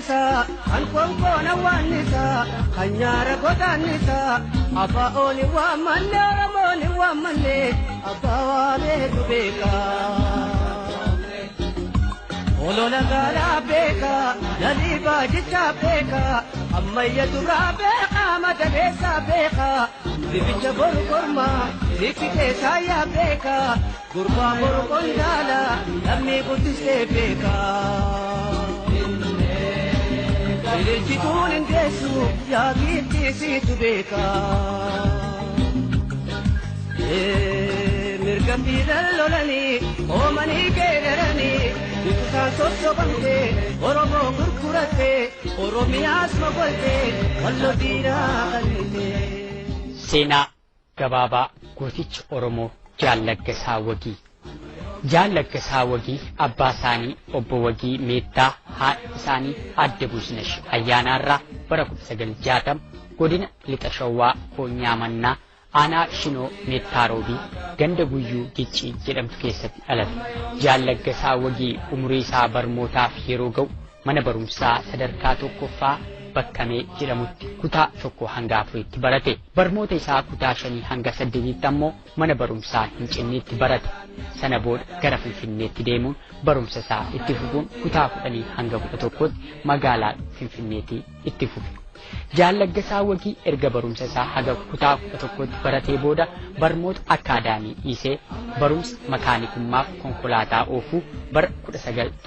kanniisaa kan konkoona waannisaa kan nyaara godaannisaa abbaa ooni waammanne Oromooni waammanne abbaa waa beeku beekaa. Olola gaaraa beekaa lalii baajichaa beekaa ammayya duraa beekaa mata beesaa beekaa dibicha boru kormaa sikki keessaa yaa beekaa gurbaa boru qondaala lammii guddisee beekaa. Ililchituun hin geessu yaa giiftii beekaa. Mirga fiidan lolanii oomanii geeraranii biqiltaan sossobamtee Oromoo gurgurattee Oromiyaas mogoltee walloo diinaa qal'itee. Seenaa gabaabaa gooticha Oromoo Jaal Laggasaa Wagii. Jaal Laggasaa Wagii abbaa isaanii obbo Wagii Meettaa haadha isaanii Aadde Buusnesh Ayyaanaarraa bara 1960 godina Lixa Shawaa Koonyaa Mannaa aanaa Shinoo Meettaa Roobii ganda Guyyuu Giccii jedhamtu keessatti dhalate. Jaal Laggasaa Wagii umurii isaa barnootaaf yeroo ga'u mana barumsaa sadarkaa tokkoffaa Bakkamee jedhamutti kutaa 1 hanga 4tti barate. Barnoota isaa kutaa 5 hanga 8tti ammoo mana barumsaa Hincinniitti barate. Sana booda gara Finfinneetti deemuun barumsa isaa itti fufuun kutaa 10 hanga 11tti magaalaa Finfinneetti itti fufe. Jaal Laggasaa Wagii erga barumsa isaa haga kutaa 11tti baratee booda barnoota akkaadaamii dhiisee barumsa makaanikummaaf konkolaataa oofuu bara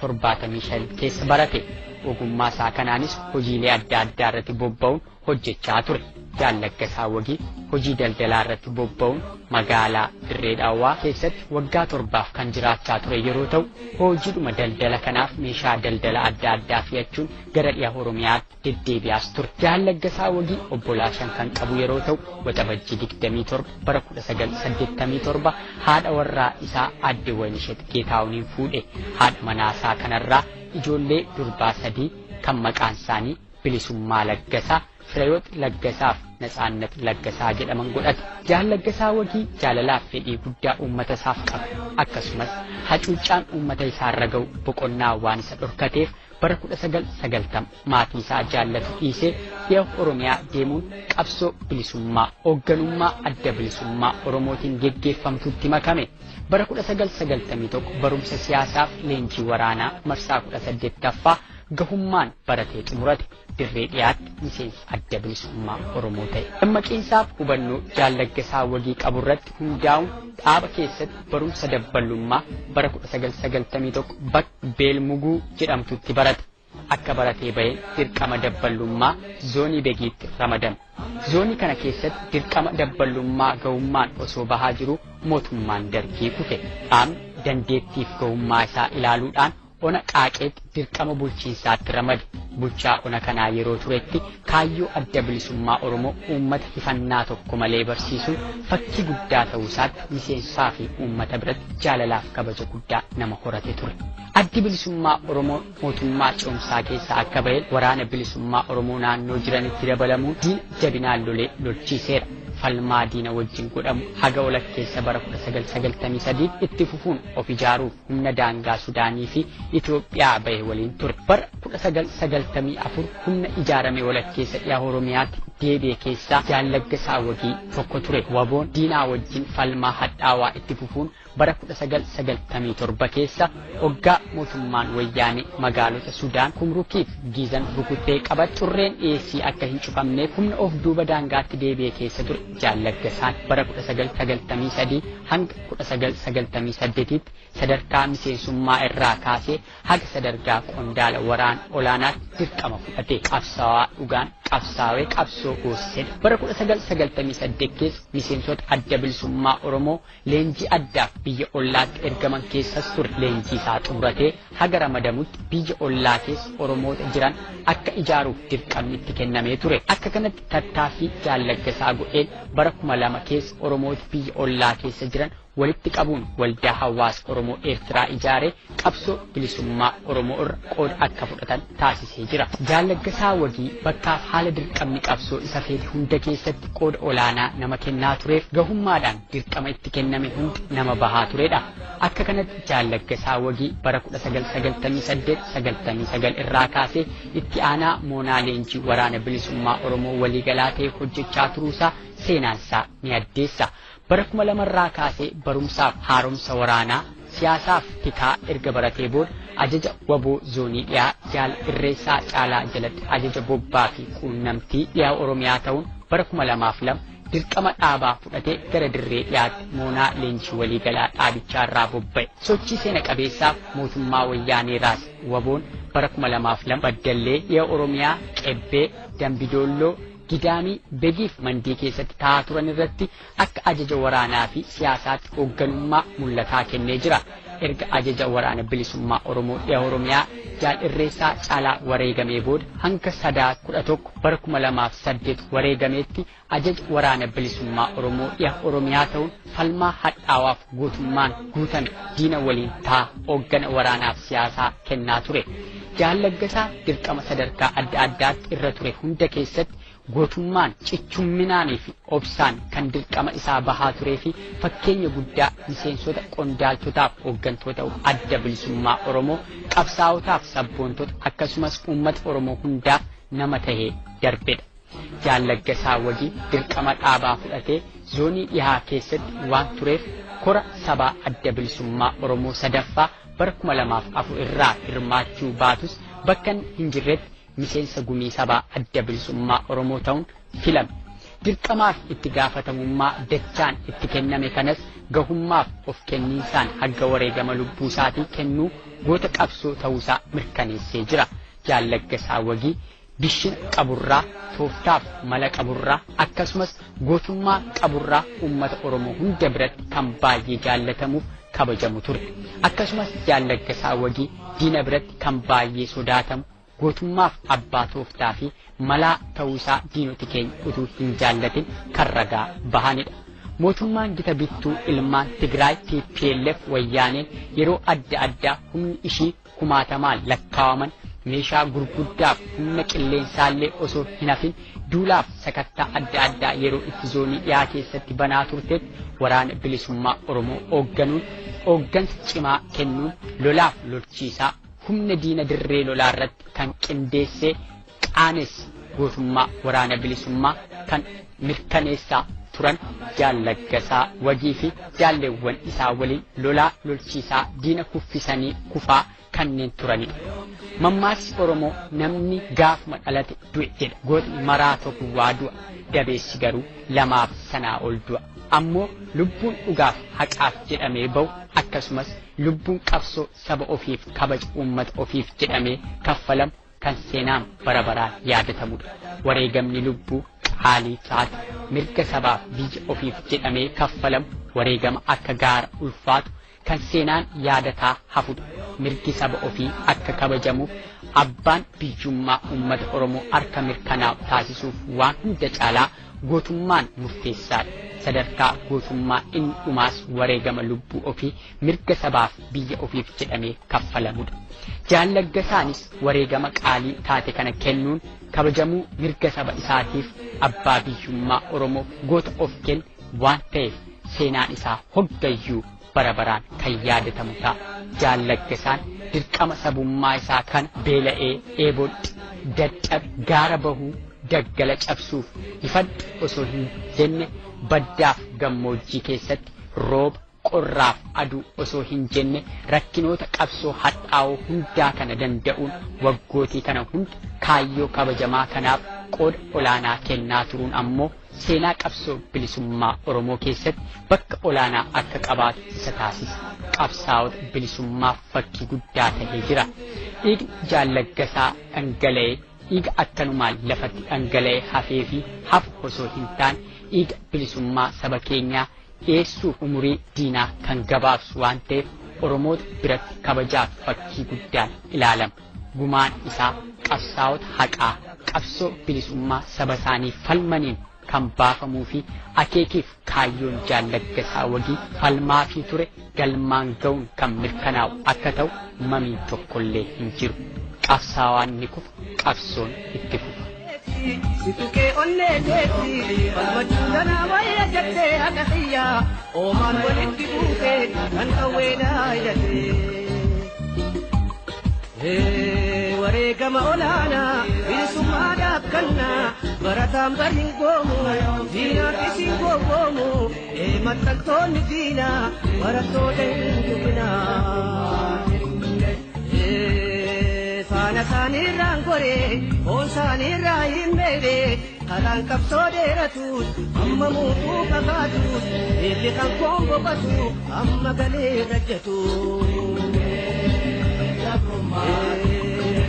1975 keessa barate. Ogummaa isaa kanaanis hojiilee adda addaa irratti bobba'uun hojjechaa ture. Jaal Laggasaa Wagii hojii daldalaa irratti bobba'uun magaalaa Dirree Dhawaa keessatti waggaa 7 kan jiraachaa ture yeroo ta'u hojiidhuma daldala kanaaf meeshaa daldala adda addaa fe'achuun gara dhiha Oromiyaatti deddeebi'aas ture. Jaal Laggasaa Wagii obbolaa 5 kan qabu yeroo ta'u Waxabajjii 27 bara 1987 haadha warraa isaa Aadde Wayinishet Geetaawuniin fuudhe. Haadha manaa isaa kanarraa ijoollee durbaa 3 kan maqaan isaanii Bilisummaa Laggasaa, Fireewoot Laggasaaf Natsaannat Laggasaa jedhaman godhate. Jaal Laggasaa Wagii jaalalaaf fedhii guddaa uummata isaaf qaba. Akkasumas hacuuccaan uummata isaarra ga'u boqonnaa waan isa dhorkateef bara 1990 maatii isaa jaallatu dhiisee dhiha Oromiyaa deemuun qabsoo bilisummaa hoogganummaa adda bilisummaa Oromootiin geggeeffamtutti makame. Bara 1991 barumsa siyaasaaf leenjii waraanaa marsaa 18ffaa gahummaan baratee xumurate. Dirree dhiyaatti miseensa adda bilisummaa Oromoo ta'e. Dammaqiinsaaf hubannoo Jaal Laggasaa Wagii qaburratti hundaa'uun dhaaba keessatti barumsa dabballummaa bara 1991 bakka Beelmuguu jedhamtutti barate. Akka baratee bahee dirqama dabballummaa zoonii Begiitti ramadame. Zoonii kana keessatti dirqama dabballummaa gahummaan osoo bahaa jiru mootummaan dargii kufe. Dhaabni dandeettiif gahummaa isaa ilaaluudhaan ona Qaaqeetti dirqama bulchiinsaatti ramade. Bulchaa ona kanaa yeroo turetti kaayyoo adda bilisummaa Oromoo uummata hifannaa tokko malee barsiisuun fakkii guddaa ta'uu isaatti miseensaa fi uummata biratti jaalalaaf kabaja guddaa nama horate ture. Addi bilisummaa Oromoo mootummaa ce'umsaa keessaa akka baheen waraana bilisummaa Oromoo naannoo jiranitti dabalamuun diina jabinaan lolee lolchiiseera. Falmaa diina wajjin godhamu haga walakkeessa bara 1993 itti fufuun of ijaaruuf humna daangaa Sudaanii fi Itoophiyaa bahe waliin ture. Bara 1994 humna ijaarame walakkeessa dhiha Oromiyaatti deebi'e keessaa Jaal Laggasaa Wagii tokko ture. Waboon diinaa wajjin falmaa hadhaawaa itti fufuun bara 1997 keessa hoggaa mootummaan wayyaanee magaalota Sudaan Kumrukiif Giizan rukutee qabate xurreen dhiyeessii akka hin cufamneef humna of duuba daangaatti deebi'e keessa ture. Jaal Laggasaan bara 1993 hanga 1998tti sadarkaa miseensummaa irraa kaasee haga sadarkaa qondaala waraana olaanaatti dirqama fudhate. Qabsaawaa dhugaan qabsaawee qabsoo goosisedha. Bara 1998 keessa miseensota adda bilisummaa Oromoo leenjii addaaf biyya ollaatti ergaman keessas ture. Leenjii isaa xumuratee haga ramadamutti biyya ollaa keessa Oromoota jiran akka ijaaruuf dirqamni itti kennamee ture. Akka kanatti tattaaffii Jaal Laggasaa godheen bara 2000 keessa Oromoota biyya ollaa keessa jiran walitti qabuun waldaa hawaasa Oromoo Eertiraa ijaaree qabsoo bilisummaa Oromoo irra qooda akka fudhatan taasisee jira. Jaal Laggasaa Wagii bakkaaf haala dirqamni qabsoo isa feete hunda keessatti qooda olaanaa nama kennaa tureef gahummaadhaan dirqama itti kenname hunda nama bahaa turedha. Akka kanatti Jaal Laggasaa Wagii bara 1998-99 irraa kaasee itti aanaa moonaa leenjii waraana bilisummaa Oromoo waliigalaa ta'e hojjechaa turuusaa seenaansaa ni addeessa. Bara 2000 irraa kaasee barumsaaf haaromsa waraanaa siyaasaaf tikaa erga baratee booda ajaja waboo zoonii dhiyaa Jaal Irreessaa Caalaa jalatti ajaja bobbaa fi quunnamtii dhiyaa Oromiyaa ta'uun bara 2002 dirqama dhaabaa fudhatee gara dirree dhiyaatti moonaa leenjii waliigalaa dhaabichaa irraa bobba'e. Sochii seena qabeessaaf mootummaa wayyaanee raas waboon bara 2002 Baddallee dhiya Oromiyaa Qebbee Dambidoolloo Gidaamii Begiif Mandii keessatti taa'aa turan irratti akka ajaja waraanaa fi siyaasaatti hoogganummaa mul'ataa kennee jira. Erga ajaja waraana bilisummaa Oromoo dhiya Oromiyaa Jaal Irreessaa Caalaa wareegamee booda hanga 11 bara 2008 wareegameetti ajaja waraana bilisummaa Oromoo dhiya Oromiyaa ta'uun falmaa hadhaawaaf gootummaan guutame diina waliin ta'a hooggana waraanaaf siyaasaa kennaa ture. Jaal Laggasaa dirqama sadarkaa adda addaatti irra ture hunda keessatti gootummaan cichumminaanii fi obsaan kan dirqama isaa bahaa turee fi fakkeenya guddaa miseensota qondaaltotaaf hooggantoota adda bilisummaa Oromoo qabsaa'otaaf sabboontota akkasumas uummata Oromoo hundaaf nama tahee darbedha. Jaal Laggasaa Wagii dirqama dhaabaa fudhatee zoonii dhihaa keessatti waan tureef kora sabaa adda bilisummaa Oromoo sadaffaa bara 2004 irraa hirmaachuu baatus bakka hin jirretti miseensa gumii sabaa adda bilisummaa Oromoo ta'uun filame. Dirqamaaf itti gaafatamummaa dachaan itti kenname kanas gahummaaf of kenniinsaan hagga wareegama lubbuu isaatii kennuu goota qabsoo ta'uusaa mirkaneessee jira. Jaal Laggasaa Wagii bishina qaburraa, tooftaaf mala qaburraa akkasumas gootummaa qaburraa uummata Oromoo hunda biratti kan baay'ee jaallatamuuf kabajamu ture. Akkasumas Jaal Laggasaa Wagii diina biratti kan baay'ee sodaatamu gootummaaf abbaa tooftaa fi malaa ta'uusaa diinoti keenya utuu hin jaallatin kan ragaa bahanidha. Mootummaan gita bittuu ilmaan Tigraay TPLF wayyaaneen yeroo adda addaa humni ishii kumaatamaan lakkaawaman meeshaa gurguddaaf humna qilleensaallee osoo hin hafin duulaaf sakattaa adda addaa yeroo itti zoonii dhiyaa keessatti banaa turtetti waraana bilisummaa Oromoo hoogganuun hooggansa cimaa kennuun lolaaf lolchiisaa humna diina dirree lolaa irratti kan qindeessee qaanes gootummaa waraana bilisummaa kan mirkaneessaa turan Jaal Laggasaa Wagii fi jaalleewwan isaa waliin lolaa lolchiisaa diina kuffisanii kufaa kanneen turanidha. Mammaassi Oromoo namni gaafuma dhalate du'e jedha. Gootni maraa tokko waa du'a. Dabeessi garuu lamaaf sanaa ol du'a. Ammoo lubbuun dhugaaf haqaaf jedhamee bahu akkasumas lubbuun qabsoo saba ofiif kabaja uummata ofiif jedhamee kaffalamu kan seenaan bara baraan yaadatamudha. Wareegamni lubbuu qaalii taate mirga sabaaf biyya ofiif jedhamee kaffalamu wareegama akka gaara ulfaatu kan seenaan yaadataa hafudha. Mirgi saba ofii akka kabajamuuf abbaan biyyummaa uummata Oromoo harka mirkanaa'u taasisuuf waan hunda caalaa gootummaan murteessaadha. Sadarkaa gootummaa inni dhumaas wareegama lubbuu ofii mirga sabaaf biyya ofiif jedhamee kaffalamudha. Jaal Laggasaanis wareegama qaalii taate kana kennuun kabajamuu mirga saba isaatiif abbaa biyyummaa Oromoo goota of kenne waan ta'eef seenaan isaa hoggayyuu bara baraan kan yaadatamu ta'a. Jaal Laggasaan dirqama sabummaa isaa kan beela'ee dheebodhe dadhabe gaara bahuu daggala cabsuuf ifadhu osoo hin jenne baddaaf gammoojjii keessatti rooba qorraaf aduu osoo hin jenne rakkinoota qabsoo hadhaa'oo hundaa kana danda'uun waggootii kana hunda kaayyoo kabajamaa kanaaf qooda olaanaa kennaa turuun ammoo seenaa qabsoo bilisummaa Oromoo keessatti bakka olaanaa akka qabaatu isa taasisa. Qabsaa'ota bilisummaaf fakkii guddaa ta'ee jira. Dhiigni Jaal Laggasaa dhangala'ee dhiiga akkanumaan lafatti dhangala'ee hafee fi hafu osoo hin taane dhiiga bilisummaa saba keenyaa dhiyeessuuf umurii diinaa kan gabaabsu waan ta'eef Oromoota biratti kabajaaf fakkii guddaan ilaalama. Gumaan isaa qabsaa'ota haqaa qabsoo bilisummaa saba isaanii falmaniin kan baafamuu fi akeekiif kaayyoon Jaal Laggasaa Wagii falmaafii ture galmaan ga'uun kan mirkanaa'u akka ta'u mamiin tokkollee hin jiru. Qabsaawaan ni kufa, qabsoon itti fufa. Situkee onnee teessi falmachuu danaa wayya jettee haqa xiyyaa oomaan walitti buute kan qawweedhaa hidhatee. Wareegama olaanaa bilisummaadhaaf kennaa barataan bari hin goomu diinaan isin gowwoomu maxxantoonni diinaa barattoota hin tuqinaa. Faana isaaniirraan goree foon isaaniirraa hin meedhee karaan qabsoo dheeratuus amma muutuu fagaatuus beelli kan koon boqotu amma galee rajjatu.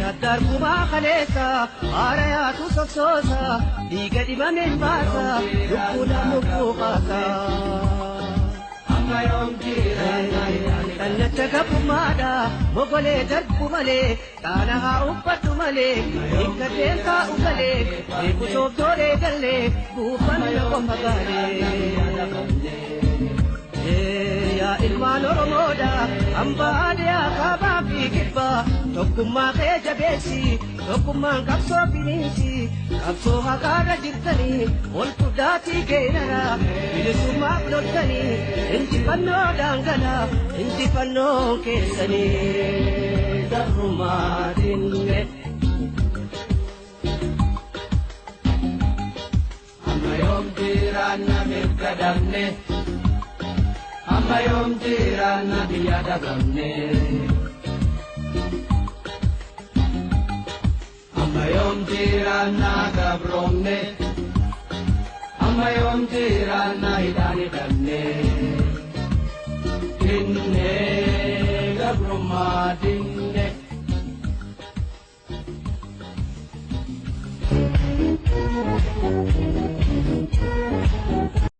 Addaargumaa kaleessa haara yaatu sossoosa dhiiga dhibameen baasa lubbuudhaan lubbuu kaasa. Kallacha gabummaadha mogolee darbu malee dhaana haa uffadhu malee hiikkatee taa'u galee beeku sooftooree gallee buufanna qofa gaalee. Yaa ilmaan Oromoodha hambaa aadaa kaabaa fi kibbaa tokkummaa kee jabeessi tokkummaan qabsoo finiinsi qabsoo haqaarra jirtanii ol fudhaatii keenara bilisummaaf loltanii injifannoo daangala injifannoo keessanii gabrummaa dinne. Amma yoom jiraanna mirga dhabne? Amma yoom jiraanna biyya dhabamne? Amma yoom jiraanna gabroomne? Amma yoom jiraanna hidhaan hidhamne? Dinne gabrummaa dinne.